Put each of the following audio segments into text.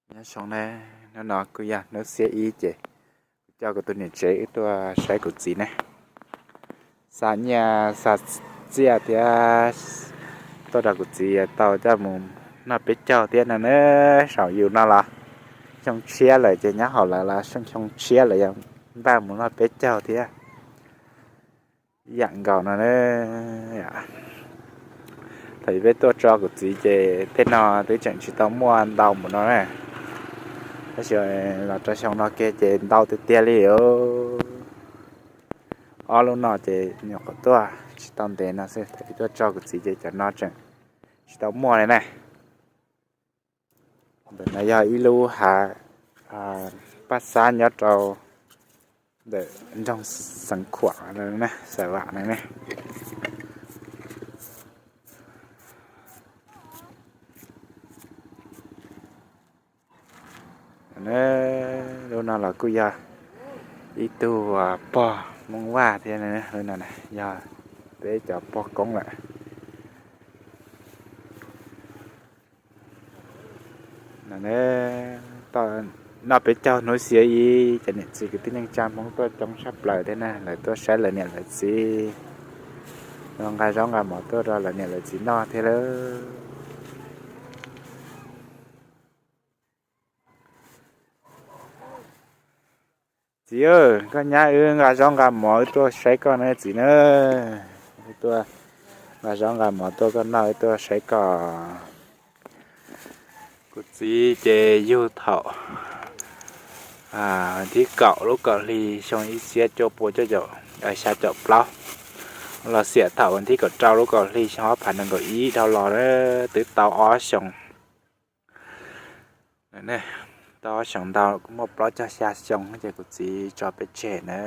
Nyob zoo ne, hnub no kuj yog hnub xiab ib ces kuv coj kuv tus niam tsev wb tuaj saib kuv txiv ne. Xa nyiaj xa txiaj thiab tuaj rau kuv txiv tau coj mus noj peb caug thiab no ne. Saum yus no los xyoo tshiab lawm ces nyob hauv lawv los xyoo tshiab lawm yog npaj mus noj peb caug thiab. Ib yam nkaus no ne. Thaum peb tuaj tso kuv txiv ces tej no twb tseem tsis tau muaj ntau npaum no na. Tab sis los rau xyoo no kiag ces ntau tiag tiag li os. Ob lub no ces nyuam qhuav tuaj tsis tau ntev no xwb, thaum peb tuaj tso kuv txiv ces cov no tseem tsis tau muaj li na. Ntawm no yog ib lub hav paj xab nyob rau ntawm nroog Xeev Khuam, Xaim Vam no ne. Lub no los kuj yog ib tug pog Hmoob Vaj thiab, lub no yog peb cov pog koob lawm. Noj peb caug hnub xiab ib, cov niam txiv kwv tij neej tsa Hmoob tuaj coob tshaj plaws thiab na, lawv tuaj saib lawv niam lawv txiv, nqa zaub nqa mov tuaj rau lawv niam lawv txiv noj thiab lawm. Txiv, koj nyab wb nqa zaub nqa mov wb tuaj saib koj na txiv na. Wb tuaj nqa zaub nqa mov tuaj koj noj wb tuaj saib koj. Kuv txiv ces yug thaum thib kaum lub kaum hli xyoo ib txhiab cuaj pua cuaj caum, xya caum plaub, los xiam thaum thib kaum rau lub kaum hli xyoo ob phav nees nkaum ib dhau los twb tau ob xyoos. Tau ob xyoos ntau, muaj plaub caug xya xyoo ces kuv txiv tso peb tseg na.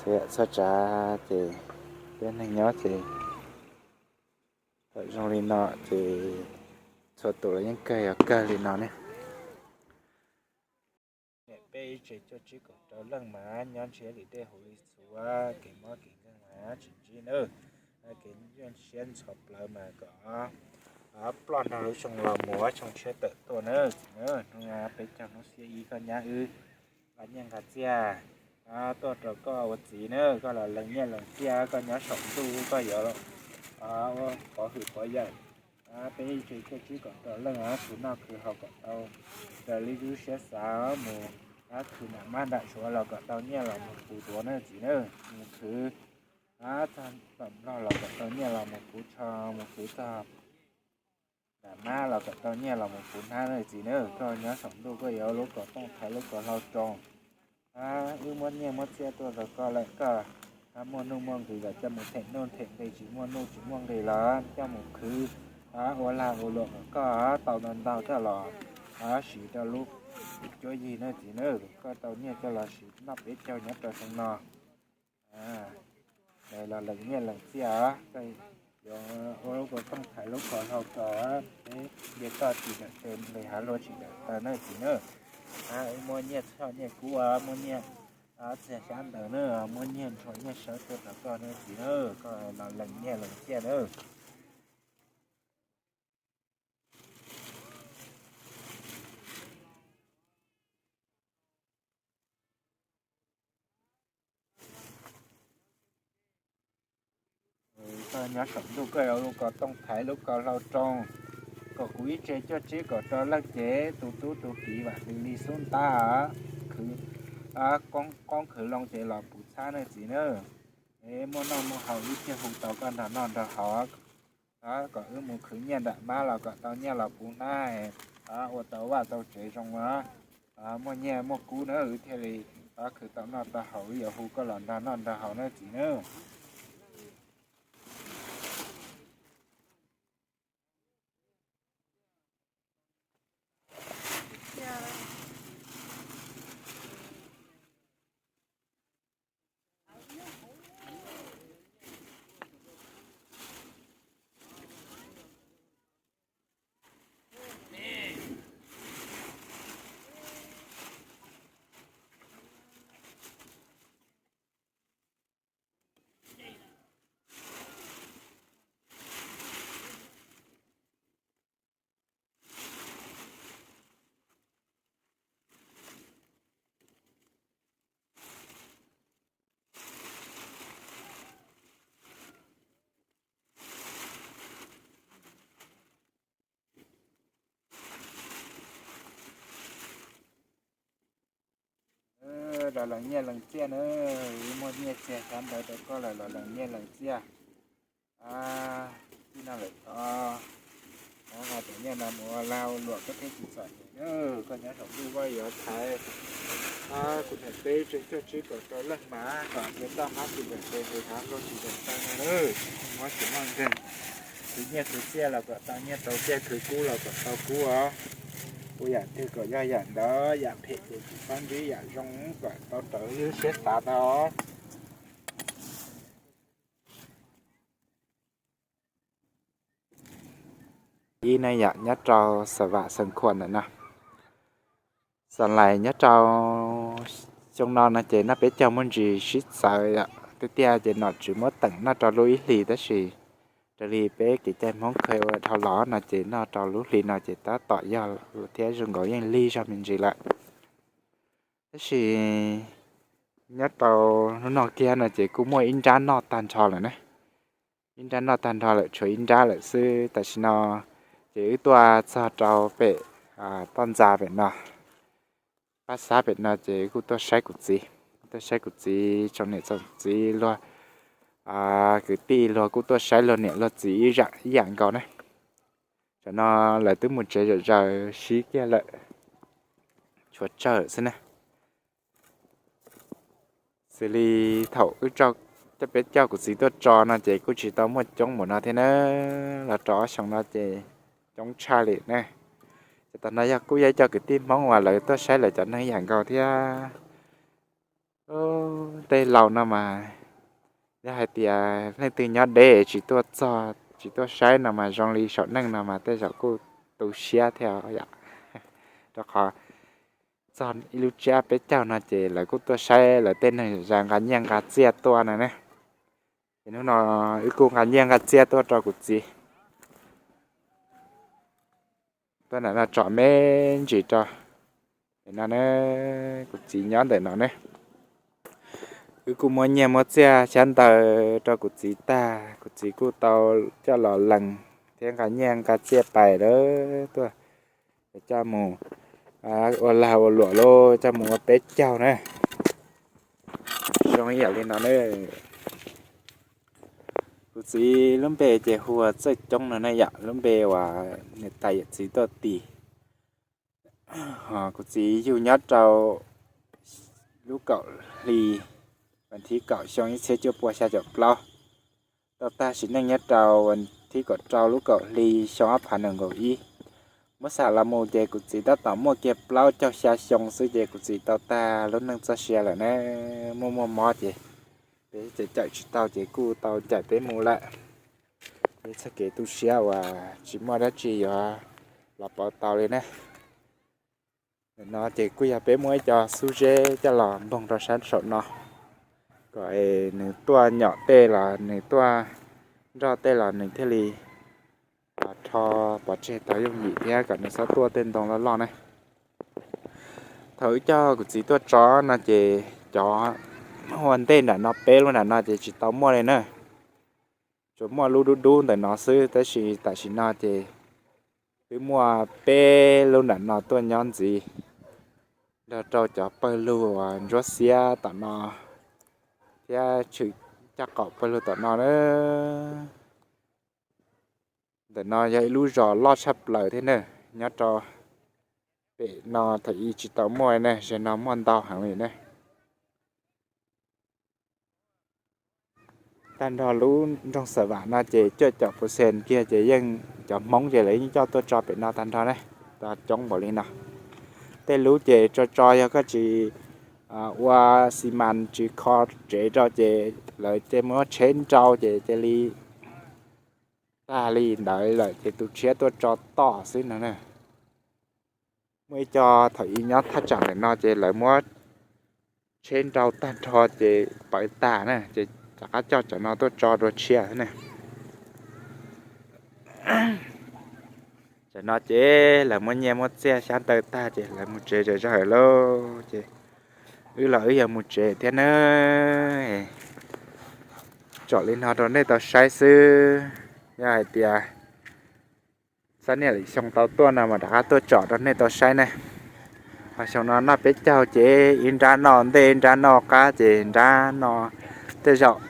Txhua tsav ces peb neeg nyob ces thaum zoo li no ces txhua tus los yeej kawg yog kawg li no ne. Peb ib tsev cuaj tsib kaum rau leej mas nyob nrhiav li dej haus li txhuv, kev mob kev nkeeg mas tsis ntsib na. Kev nyuaj siab ntxhov plawv mas kom ploj nrog lub xyoo los mus, xyoo tshiab tawm tuaj na. Hnub peb caug hnub xiab ib koj nyab wb nqa nyiaj nqa txiaj tuaj rau koj ua txiv na, koj los lees nyiaj lees txiaj, koj nyob saum ntuj koj yuav pov hwm pov yawm. Peb ib tsev cuaj tsib kaum rau leej khwv noj khwv haus kom tau raws li lub siab xav, mus khwv nram mab nram suav los kom tau nyiaj los mus puv duav na txiv na, mus khwv txog tom nplog los kom tau nyiaj los mus puv tsho, mus khwv txog nram mab los kom tau nyiaj los mus puv hnab na txiv na. Koj nyob saum ntuj koj yuav lub kaus tooj thaiv lub kaus hlau roos. Wb muab nyiaj muab txiaj tuaj rau koj lawm, koj muaj nuj muaj nqis los coj mus them nuj them nqis, tsis muaj nuj tsis muaj nqis los coj mus khwv ua lag ua luam kom koj tau ntau ntau coj los siv rau lub cuab yig na txiv na. Koj tau nyiaj coj los siv noj peb caug nyob rau xyoo no. Los lees nyiaj lees txiaj, koj yuav ua lub kaus tooj thaiv lub kaus hlau roos, peb nce toj tsis dawm tes, nqis hav luaj tsis dawm taw na txiv na. Wb muab nyiaj txhoj nyiaj kub, muab nyiaj txiag xyab ntawv na, muab nyiaj nrhuav nyiaj sawv tuaj rau koj na txiv na, koj los lees nyiaj lees txiaj na. Koj nyob saum ntuj koj yuav lub kaus tooj thaiv lub kaus hlau roos, kom kuv ib tsev cuaj tsib kaum rau leej ces tus tub tus kiv vam hwm li xub ntab, khwv qoob khwv loo ces los puv txhab na txiv na. Muaj noj muaj haus wb thiaj hu tau koj nrog noj nrog haus, kom wb mus khwv nyiaj nram mab los kom tau nyiaj los puv hnab, ua tau vaj tau tsev zoo, muaj nyiaj muaj kub na wb thiaj li khwv tau noj tau haus, wb yuav hu koj los nrog noj nrog haus na txiv na. Los lees nyiaj lees txiaj na, wb muaj nyiaj txiag xyab ntawv rau koj lawm los lees nyiaj lees txiaj. Tij no lawm, muab cov nyiaj no mus ua lag ua luam koj thiaj tsis txom nyem na. Koj nyob saum ntuj koj yuav thaiv kuv niam teb tsev coj tsib kaum rau leej mas kom ntiav toj hab tsis deem tes, hauv hab nkauj tsis deem tag no na. Muab tsis muaj nkeeg, khwv nyiaj khwv txiaj los kom tau nyiaj tau txiaj, khwv kub los kom tau kub os. Ua yam twg kom yog yam ntawd, yam phem ces tsis txhob ntsib, yam zoo kom tau raws lub siab xav tau. Ib na yom, nyob rau Xa Vam Xeev Khuam ntawm no. Xa Lais nyob rau xyoo no no ces noj peb caug muaj ntsis sib txawv yom, tiag tiag ces nom tswv muab teem noj rau lub ib hlis tab sis raws li peb kev cai Hmoob kheev ua dhau los no ces noj rau lub hli no ces tab tom yog thiab zoo nkaus yeej lig zog me ntsis lawm. Tab sis nyob rau hnub no kiag no ces kuj muaj ib nrab noj tag nrho lawm na. Ib nrab noj tag nrho lawm, tshuav ib nrab lawm xwb. Tam sim no ces wb tuaj txog rau pem toj ntxa pem no, pab xab pem no ces kuj tuaj saib kuv txiv, tuaj saib kuv txiv tsoom niam tsoom txiv luag, kwv tij luag kuj tuaj saib luag niam luag txiv ib yam nkaus na. Tam no lawv twb mus tsev zom zaws sib kiag lawm, tshuav tsawg xwb na. Xws li thaum wb coj, peb coj kuv txiv tuaj tso no ces kuj tsis tau muaj coob npaum no thiab na, los rau ob xyoos no ces coob tshaj li na. Ces tam no yog kuj yog cov kwv tij Hmoob uas lawv tuaj saib lawv cov neeg yam nkaus thiab. Tej laus no mas yog hais tias leej twg nyob deb tsis tuaj txog tsis tuaj saib no mas zoo li saum neej no mas tej zaum kuj tu siab thiab yom. Rau qhov txog ib lub tsiab peb caug no ces lawv kuj tuaj saib lawv tej neeg zam nqa nyiaj nqa txiaj tuaj no ne. Ces hnub no wb kuj nqa nyiaj nqa txiaj tuaj rau kuv txiv. Tuaj ntawm no tsom me ntsis rau. Ntawm no ne, kuv txiv nyob ntawm no ne. Wb kuj muab nyiaj muab txiaj xyab ntawv rau kuv txiv tag, kuv txiv kuj tau coj los lees thiab nqa nyiaj nqa txiaj pais lawm tuaj, coj mus ua lag ua luam lauj, coj mus ua peb caug na. Zoo ib yam li no ne. Kuv txiv lub npe ces hu ua Txawj Coob no ne yom, lub npe uas niam tais yawm txiv tuaj tis. Kuv txiv yug nyob rau lub kaum hli, vas thib kaum xyoo ib txhiab cuaj pua xya caum plaub, tau tag sim neej nyob rau vas thib kaum rau lub kaum hli xyoo ob phav nees nkaum ib. Muab xam los mus ces kuv txiv tab tom muaj kiag plaub caug xya xyoo xwb ces kuv txiv tau tag lub neej txoj sia lawm na. Muaj muaj mob ces peb cawm cawm tsis tau ces kuj tau cawm peb mus lawm. Peb txoj kev tu siab uas tsis muaj dab tsi yuav los pauv tau li na. Ntawm no ces kuj yog peb muab ib co xub zeb coj los npoog rau sab saum no, kom nws tuaj nyom tej los nws tuaj nroj tej los nws thiaj li rho pov tseg tau yooj yim thiab kom nws txhob tuaj tej ntoo loj loj na. Thaum wb coj kuv txiv tuaj tso no ces cov ua ntej nram no peb lub nram no ces tsis tau muaj li na. Tsuas muaj lub dub dub ntawm no xwb, tab sis tam sim no ces twb muaj peb lub nram no tuaj nyob ntxiv, nrog rau cov pawg lug uas ntsuab xiab tom no thiab tshwm caj qaum pawg lug tom no na. Ntawm no yog ib lub zos loj tshaj plaws thiab na, nyob rau pem no thaum ub tsis tau muaj na, ze no muaj ntau heev li na. Tag nrho lub nroog Xa Vam no ces cuaj caum percent kiag ces yeej cov Hmoob ces lawv yeej coj tuaj tso pem no tag nrho na, coob npaum li no. Tej lub ces tso tso yog koj tsis ua xi mas tsis kho tsev rau ces lawv cia li muab tsheb nrau ces cia li tag li ntawd lawm ces tus tshiab tuaj tso tom xwb no na. Muaj ib co thaum ub nyob thaj tsam ntawm no ces lawv muab tsheb nrau tag nrho ces pawv tas na, ces rov qab coj cov no tuaj tso dua tshiab xwb na. Cov no ces lawv muab nyiaj muab txiaj xyab ntawv tag ces lawv mus tsev zom zaws lauj, ces wb los wb yuav mus tsev thiab na. Tsom li no rau nej tau saib xwb, yog hais tias xab niaj lwm xyoo tau tuaj no mas rov qab tuaj tsom rau nej tau saib ne. Xyoo no noj peb caug ces ib nrab no ntej ib nrab no qab ces nrab no tej zaum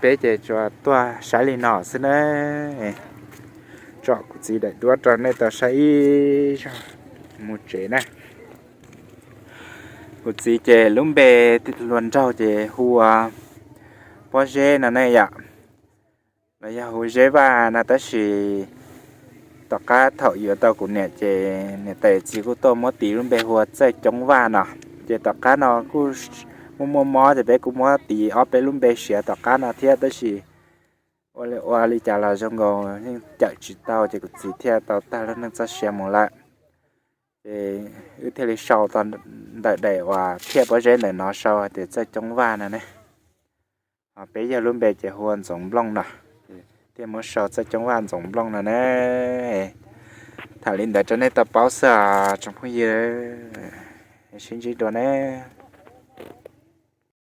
peb ces tsuas tuaj saib li no xwb na. Tsom kuv txiv daim duab rau nej tau saib ib zaug mus tsev na. Kuv txiv ces lub npe hluas nraug ces hu ua Pob Zeb no ne yom, los yog hu Zeb Vaj no tab sis tom qab thaum yuav tau kuv niam ces niam tais txiv kuj tuaj muab tis lub npe hu ua Txawj Coob Vaj no. Ces tom qab no kuj muaj muaj mob ces peb kuj muab tis ob peb lub npe siav tom qab no thiab tab sis ua li cas los zoo nkaus yeej cawm tsis tau ces kuv txiv thiaj tau tag lub neej txoj sia mus lawm. Ces wb thiaj li sau tau ntawm daim uas Thiaj Pob Zeb ntawm no sau tias Txawj Coob Vaj no ne. Ho peb yawg lub npe ces hu ua Ntxoov Nplooj no, thiaj muab sau Txawj Coob Vaj Ntxoov Nplooj no ne. Tham li ntawd rau nej tau paub xwb os tsoom phooj ywg, sib ntsib dua ne.